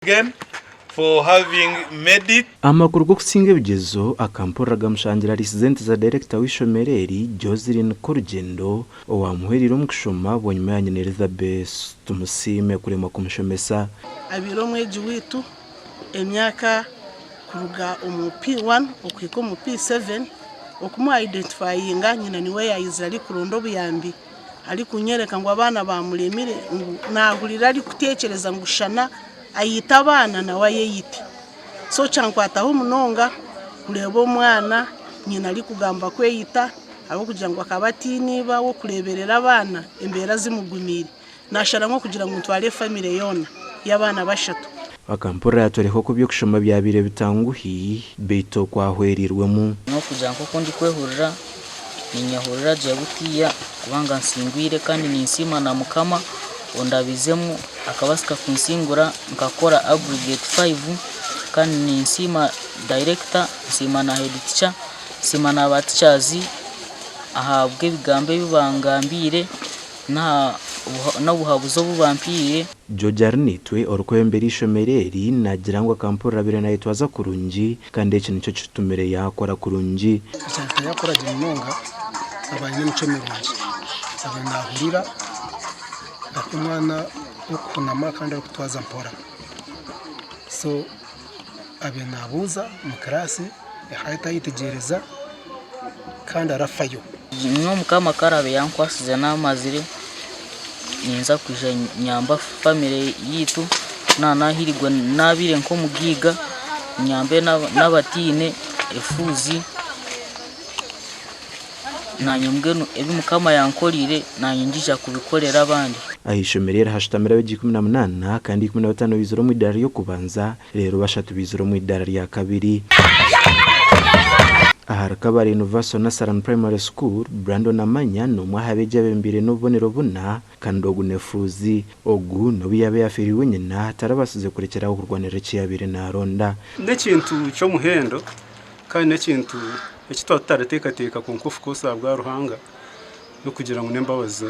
again for having made it. Amakuru g'okusinga ebigyezo akampurira gamushangira ariisize ente za dayirekita w'eishomero eri, Joseline Korugyendo, owaamuhwereire omu kushoma bwanyima ya nyina Elizabeth Tumusiime kuremwa kumushomesa. Abaire omwegi waitu emyaka kuruga omu P1 okuhika omu P7, okumu identifyinga nyina niwe yaizire arikuronda obuyambi arikunyereka ngu abaana bamuremire ngu nahurira arikutekyereza ngu shana ayite abaana nawe ayeyite. So kyankwataho munonga kureeba omwana nyina arikugamba kweyita ahabw'okugira ngu akaba ataine iba w'okureeberera abaana embeera zimugumiire. Nasharamu okugira ngu ntware famire yoona y'abaana bashatu. Akampurira yatworeka oku eby'okushoma byabaire bitanguhi beitu oku ahwereirwemu. N'okugira nk'oku ndikwehurira, niinyehurira gye butiya kubanga nsingwire kandi ninsiima na Mukama ondabizemu akabaasika kunsingura nkakora aggregate five kandi ninsiima dayirekita, nsiima na heedi tica, nsiima na ba ticazi ahabw'ebigambo ebi bangambiire. N'obuhabuzi obu bampaire. George Arinaitwe orikwebembera eishomero eri naagira ngu akampurira abaire naayetwaza kurungi kandi eki nikyo kitumire yaakora kurungi. Ekyahika yaakora gye munonga aba aine emicwe mirungi, aba naahurira ari omwana w'okuhunama kandi arikutwaza mpora. So abe naabuuza omu kiraasi ahati ayetegyereza kandi arafayo. Nyowe Mukama ku araabe yankwasize naamazire, ninza kwija nyambe famire yaitu, naaba naahirigwe naabaire nk'omugaiga nyambe n'abataine efuuzi, naanye mbwenu ebi Mukama yankoreire naanye nyija kubikorera abandi. Aha ishomero eri hashutamire abeegi 18 kandi 15 baizire omu idaara ry'okubanza reero bashatu baizire omu idaara rya kabiri. Ahari Kabale Universal Nursery Primary School, Brandon Amanya n'omwe aha beegi abebembeire n'obubonero buna kandi ogu n'efuuzi. Ogu n'obu yaabaire yaafiirirwe nyina, tarabaasize kurekyera aho kurwanirira eki yaabaire naaronda. N'ekintu ky'omuhendo kandi n'ekintu eki twaba tutarateekateeka kwonka of course ahabwa Ruhanga n'okugira ngu n'embabazi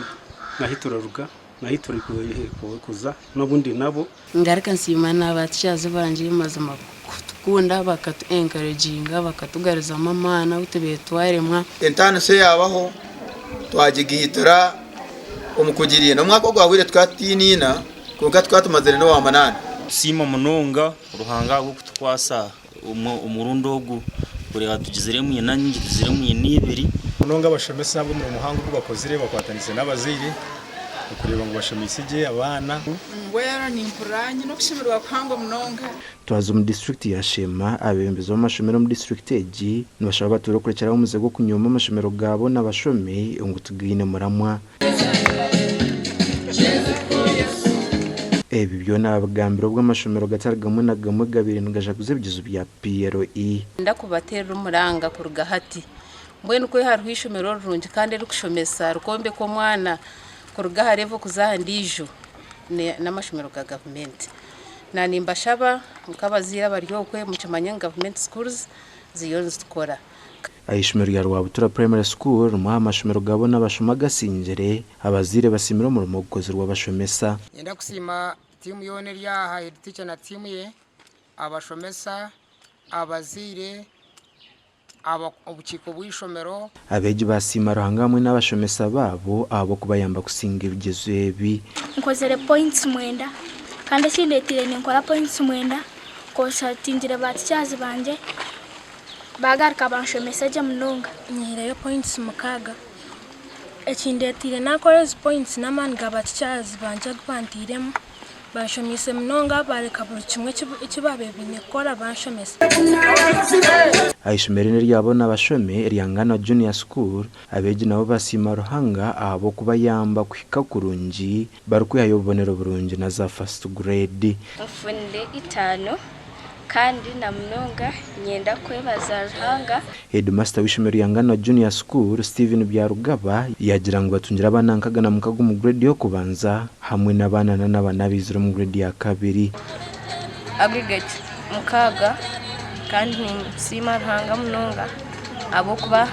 n'ahu turaruga n'ahu turikuza n'obundi nabo. Ngaruka nsiima na ba teachers bangye mazima kutukunda bakatu encouraginga bakatugaruzamu amaani ahu tubaire twaremwa. Entaaniso eyaabaho twagigaitira omu kugirinda. Omwaka ogwahweire tukaba tutaine ina kwonka tukaba tumazire n'owamunaana. Tusiima munonga Ruhanga ahabw'okutukwasa omurundi ogu kureeba tugiziremu ina nyingi tugiziremu ina ibiri. Munonga abashomesa ahabw'omurimo muhango ogu bakozire bakwatanise n'abazaire okureeba ngu bashomeise gye abaana. Mbwenu nimpurira nyine okushemererwa kuhango munonga. Twaza omu disiturikiti ya Sheema, abeebembezi b'amashomero omu disiturikiti egi nibashaba abatuura okurekyeraho omuze gw'okunyooma amashomero gaabo n'abashomi ngu tigaine muramwa. Ebi byona babigambire obu amashomero gatari gamwe na gamwe gabaire nigajaguza ebigyezo bya PLE. Niinyenda kubateerera omuranga kuruga hati. Mbwenu ku hariho eishomero rirungi kandi eririkushomesa rikombeka omwana kuruga aha level kuza aha ndiijo, n'amashomero ga gavumenti. Naanimbashaba nk'abazaire abari okwe mukimanye ngu gavumenti schools ziriyo nizikora. Eishomero rya Rwabutura Primary School rimwe aha mashomero ga boona abashoma agasingire, abazaire basiimire omurimo ogukozirwe abashomesa. Niinyenda kusiima tiimu yoona eri aha, head teacher na tiimu ye, abashomesa, abazaire, obukiiko bw'eishomero. Abeegi baasiima Ruhanga hamwe n'abashomesa baabo ahabw'okubayamba kusinga ebigyezo ebi. Nkozire points mwenda kandi ekindetiire ninkora points mwenda nkonsultingire ba teachers bangye Baagaruka banshomesa gye munonga. Nyihireyo points mukaaga. Ekindetiire nakora ezi points n'amaani ga ba teachers bangye agu banteiremu. Banshomeise munonga bareka buri kimwe eki baabaire baine kukora banshomesa. Aha ishomero erya boona abashomi erya Ngana Junior School, abeegi nabo basiima Ruhanga ahabw'okubayamba kuhika kurungi barikwihayo obubonero burungi na za first grade. Nfunire itaano Kandi na munonga niinyenda kwebaza Ruhanga. Heedimasita w'eishomero rya Ngana Junior School, Stephen Byarugaba yaagira ngu batungire abaana nkaga na mukaga omu gureedi y'okubanza hamwe n'abaana n'abana abaizire omu gureedi ya kabiri. Aggregate mukaaga kandi ninsiima Ruhanga munonga ahabw'okuba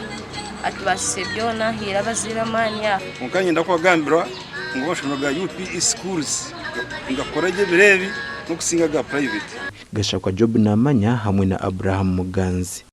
atubaasise byona ahaire abazaire amaani aha. Kwonka niinyenda kubagambira ngu amashomero ga UPE schools nigakora gye ebiro ebi. n'okusinga aga private. Gashakwa Job Namanya hamwe na Abraham Muganzi.